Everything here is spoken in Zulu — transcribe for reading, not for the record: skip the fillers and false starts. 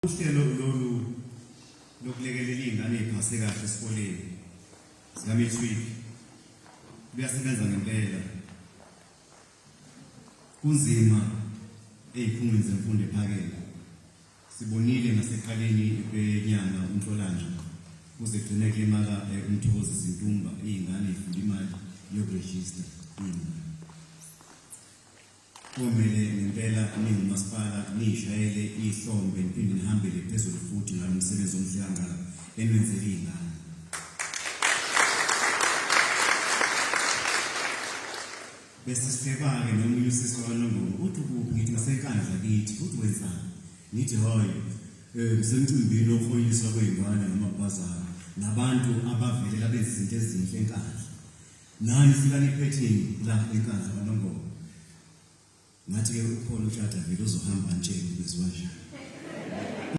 Uhlelo lolu lokulekelela iy'ngane ey'phase kahle esikoleni zika-matric luyasebenza ngempela. Kunzima ey'khungweni zemfundo ephakeme. Sibonile nasekuqaleni kwenyanga uNhlolanja kuze kugcine kulimala uMthokozisi Ntumba, iy'ngane y'funda imali yokurejista iy'ngane. Komele ngempela ningumasipala niyishayele ihlombe niphinde nihambele phezulu futhi ngalo msebenzi omuhle kangaka eniwenzela iy'ngane. Bese sihleba-ke nomunye usisi wakwaNongoma uthi ukuphi ngithi ngasenkandla kithi uthi wenzani ngithi hhayi um ngisemcimbini wokuklonyeliswa kwey'ngane ngamabhazari nabantu abavelela benza izinto ezinhle enkandla. Nani fika niphetheni la enkandla kwaNongoma. Ngathi-ke ukhona uTshata vele uzohamba antshele kwenziwa njani.